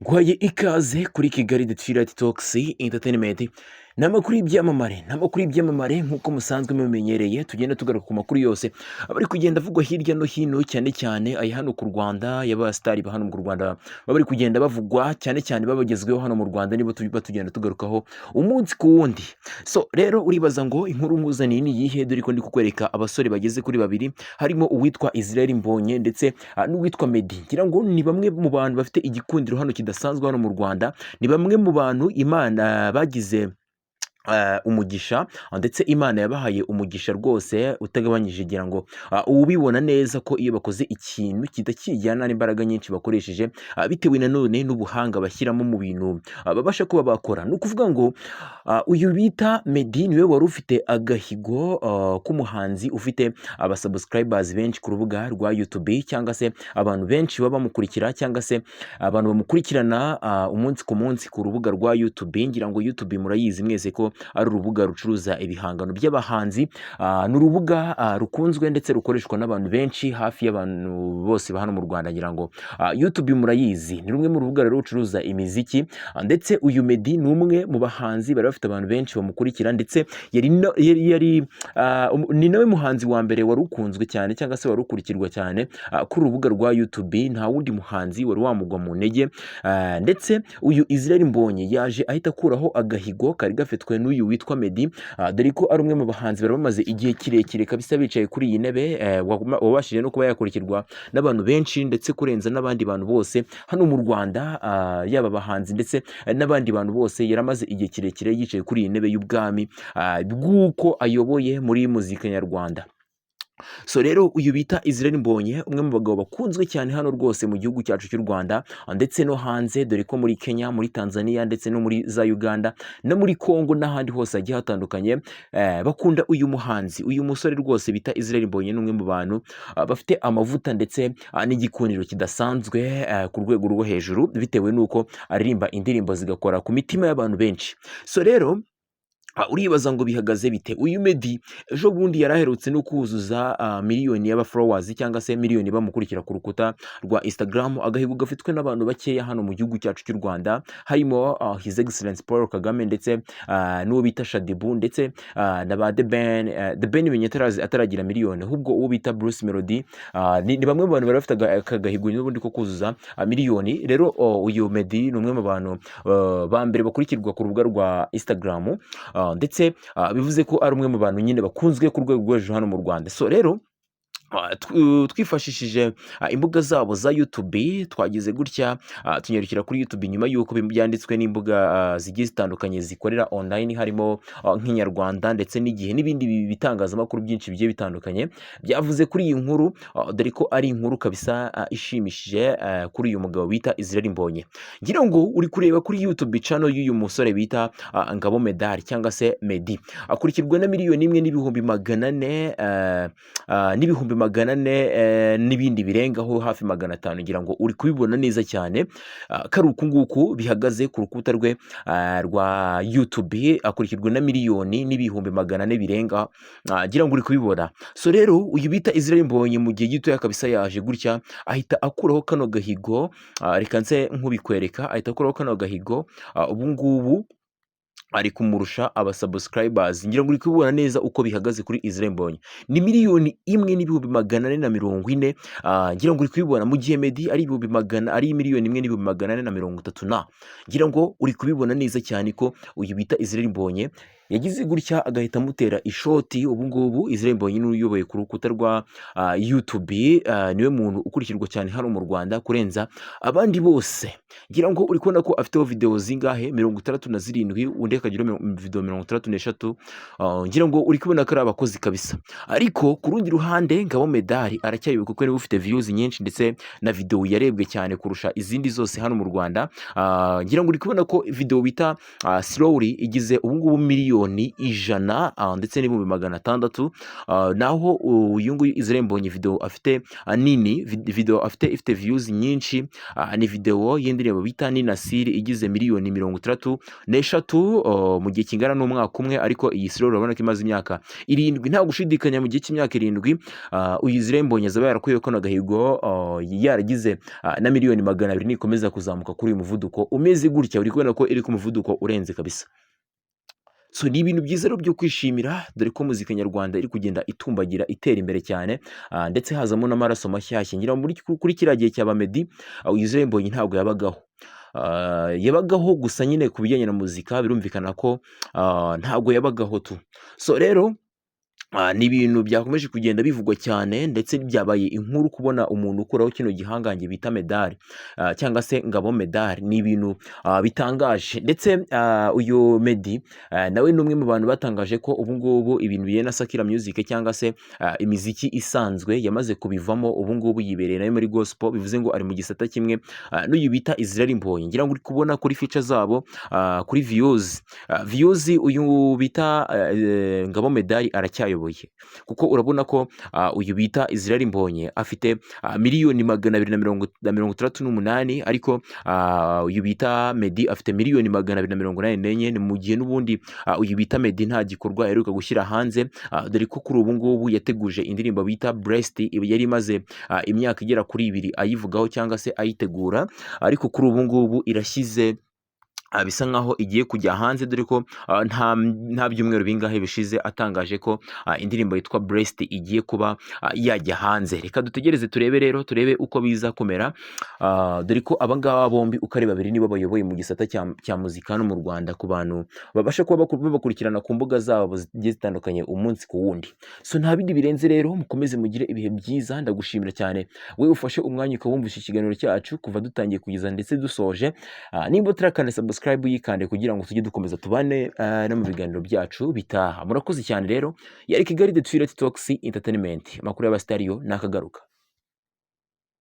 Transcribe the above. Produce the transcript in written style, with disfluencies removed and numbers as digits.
Nguhaye ikaze kuri Kigali The Twilight Talks Entertainment. Ni amakuru y'ibyamamare, ni amakuru y'ibyamamare nk'uko musanzwe mubimenyereye. Tugenda tugaruka ku makuru yose aba ari kugenda avugwa hirya no hino, cyane cyane aya hano ku Rwanda, y'abasitari ba hano mu Rwanda baba bari kugenda bavugwa cyane cyane, babagezweho hano mu Rwanda, nibo tuba tugenda tugarukaho umunsi ku wundi. So rero uribaza ngo inkuru nkuzaniye ni iyihe? Dore ko ndi kukwereka abasore bageze kuri babiri, harimo uwitwa Israel Mbonyi ndetse n'uwitwa Meddy. Ngira ngo ni bamwe mu bantu bafite igikundiro hano kidasanzwe hano mu Rwanda, ni bamwe mu bantu Imana bagize umugisha, ndetse Imana yabahaye umugisha rwose utagabanyije. Ngira ngo ubibona neza ko iyo bakoze ikintu kijyana n'imbaraga nyinshi bakoresheje, bitewe nanone n'ubuhanga bashyiramo mu bintu babasha kuba bakora. Ni ukuvuga ngo uyu bita Meddy niwe wari ufite agahigo k'umuhanzi ufite abasubscribers benshi ku rubuga rwa YouTube, cyangwa se abantu benshi baba bamukurikira, cyangwa se abantu bamukurikirana umunsi ku munsi ku rubuga rwa YouTube. Ngira ngo YouTube murayizi mwese ko ari urubuga rucuruza ibihangano by'abahanzi. Ni urubuga rukunzwe ndetse rukoreshwa n'abantu benshi, hafi y'abantu bose ba hano mu Rwanda. Ngira ngo YouTube murayizi, ni rumwe mu rubuga rero rucuruza imiziki. Ndetse uyu Meddy ni umwe mu bahanzi bari bafite abantu benshi bamukurikira, ndetse yari no- yari, yari ni nawe muhanzi wa mbere wari ukunzwe cyane, cyangwa se wari ukurikirwa cyane kuri urubuga rwa YouTube. Nta wundi muhanzi wari wamugwa mu ntege. Ndetse uyu Israel Mbonyi yaje ahita akuraho agahigo kari gafitwe n'uyu witwa Meddy, dore ko ari umwe mu bahanzi bari bamaze igihe kirekire kabisa bicaye kuri iyi ntebe, wabashije no kuba yakurikirwa n'abantu benshi ndetse kurenza n'abandi bantu bose hano mu Rwanda, yaba abahanzi ndetse n'abandi bantu bose. Yaramaze igihe kirekire yicaye kuri iyi ntebe y'ubwami bw'uko ayoboye muri muzika nyarwanda. So rero uyu bita Israel Mbonyi, umwe mu bagabo bakunzwe cyane hano rwose mu gihugu cyacu cy'u Rwanda ndetse no hanze, dore ko muri Kenya, muri Tanzania ndetse no muri za Uganda no muri Congo n'ahandi hose hagiye hatandukanye, bakunda uyu muhanzi. Uyu musore rwose bita Israel Mbonyi ni umwe mu bantu bafite amavuta ndetse n'igikundiro kidasanzwe ku rwego rwo hejuru, bitewe n'uko aririmba indirimbo zigakora ku mitima y'abantu benshi. So rero uribaza ngo bihagaze bite? Uyu Meddy ejo bundi yari aherutse no kuzuza miliyoni y'aba followers, cyangwa se miliyoni bamukurikira ku rukuta rwa Instagram, agahigo gafitwe n'abantu bakeya hano mu gihugu cyacu cy'u Rwanda, harimo His Excellence Paul Kagame ndetse n'uwo bita Shaddyboo ndetse na ba The Ben. The Ben menye ataragira miliyoni, ahubwo uwo bita Bruce Melody ni bamwe mu bantu bari bafite aka gahigo n'ubundi ko kuzuza miliyoni. Rero uyu Meddy ni umwe mu bantu ba mbere bakurikirwa ku rubuga rwa Instagram, ndetse bivuze ko ari umwe mu bantu nyine bakunzwe ku rwego rwo hejuru hano mu Rwanda. So rero twifashishije imbuga zabo za YouTube, twagize gutya tunyarukira kuri YouTube nyuma y'uko byanditswe n'imbuga zigiye zitandukanye zikorera online, harimo nk'Inyarwanda ndetse n'Igihe n'ibindi bitangazamakuru byinshi bigiye bitandukanye byavuze kuri iyi nkuru, dore ko ari inkuru kabisa ishimishije kuri uyu mugabo bita Israel Mbonyi. Ngira ngo uri kureba kuri YouTube channel y'uyu musore bita Ngabo Medal cyangwa se Meddy, akurikirwa na 1,400,000 n'ibihumbi 400 n'ibindi birengaho hafi 500. Ngira ngo uri kubibona neza cyane ko ari uku nguku bihagaze ku rukuta rwe rwa YouTube. Akurikirwa na 1,400,000 birenga, ngira ngo uri kubibona. So rero uyu bita Israel Mbonyi mu gihe gitoya kabisa yaje gutya ahita akuraho kano gahigo. Reka nse nkubikwereka, ahita akuraho kano gahigo. Ubu ngubu ari kumurusha abasubscribers. Ngira ngo uri kubibona neza uko bihagaze kuri Israel Mbonyi, ni 1,440,000, ngira ngo uri kubibona, mu gihe Meddy ari ibihumbi magana ari 1,430,000 na. Ngira ngo uri kubibona neza cyane ko uyu bita Israel Mbonyi yagize gutya agahita amutera ishoti. Ubu ngubu Israel Mbonyi niwe uyoboye ku rukuta rwa YouTube, niwe muntu ukurikirwa cyane hano mu Rwanda kurenza abandi bose. Ngira ngo uri kubona ko afiteho video zingahe? 67, undi akagira video 63. Ngira ngo uri kubona ko ari abakozi kabisa. Ariko ku rundi ruhande Ngabo Medali aracyayoboye, kuko niwe ufite views nyinshi ndetse na video yarebwe cyane kurusha izindi zose hano mu Rwanda. Ngira ngo uri kubona ko video bita Slowly igize ubu ngubu miliyoni miliyoni 100 ndetse n'ibihumbi 600. Naho uyu nguyu Israel Mbonyi, video afite nini, video afite ifite views nyinshi, ni video y'indirimbo bita Ninasiri igize miliyoni 63 mu gihe kingana n'umwaka umwe. Ariko iyi Slow urabona ko imaze imyaka 7. Nta gushidikanya, mu gihe cy'imyaka 7 uyu Israel Mbonyi azaba yarakuyeho kano gahigo, yaragize na miliyoni 200, nikomeza kuzamuka kuri uyu muvuduko umeze gutya. Uri kubona ko iri ku muvuduko urenze kabisa. So ni ibintu byiza rero byo kwishimira, dore ko muzika nyarwanda iri kugenda itumbagira, itera imbere cyane, ndetse hazamo n'amaraso mashyashya. Ngira ngo kuri kiriya gihe cya ba Meddy, uyu Israel Mbonyi ntabwo yabagaho. Yabagaho gusa nyine ku bijyanye na muzika, birumvikana ko ntabwo yabagaho tu. So rero ni ibintu byakomeje kugenda bivugwa cyane, ndetse byabaye inkuru kubona umuntu ukuraho kino gihangange bita Medali, cyangwa se Ngabo Medali. Ni ibintu bitangaje. Ndetse uyu Meddy nawe ni umwe mu bantu batangaje ko ubu ngubu ibintu bijyanye na secular music cyangwa se imiziki isanzwe yamaze kubivamo. Ubu ngubu yibereye nawe muri gospel, bivuze ngo ari mu gisata kimwe n'uyu bita Israel Mbonyi. Ngira ngo uri kubona kuri feature zabo, kuri views uyu bita Ngabo Medali aracyayoboye, kuko urabona ko uyu bita Israel Mbonyi afite miliyoni 200 na 68, ariko uyu bita Meddy afite miliyoni 284. Ni mu gihe n'ubundi uyu bita Meddy nta gikorwa aheruka gushyira hanze, dore ko kuri ubu ngubu yateguje indirimbo bita Blessed, yari imaze imyaka igera kuri 2 ayivugaho cyangwa se ayitegura, ariko kuri ubu ngubu irashyize, bisa nkaho igiye kujya hanze, dore ko nta byumweru bingahe bishize atangaje ko indirimbo yitwa Blessed igiye kuba yajya hanze. Reka dutegereze turebe rero, turebe uko biza kumera, dore ko abangaba bombi uko ari babiri nibo bayoboye mu gisata cya muzika hano mu Rwanda, ku bantu babasha kuba babakurikirana ku mbuga zabo zigiye zitandukanye umunsi ku wundi. So nta bindi birenze rero, mukomeze mugire ibihe byiza. Ndagushimira cyane wowe ufashe umwanya ukawumvisha ikiganiro cyacu kuva dutangiye kugeza ndetse dusoje. Nimba utarakanda subscribe, yikande kugira ngo tujye dukomeza tubane no mu biganiro byacu bitaha. Murakoze cyane rero. Yari Kigali The Twilight Talks Entertainment, amakuru y'abasitariyo nakagaruka.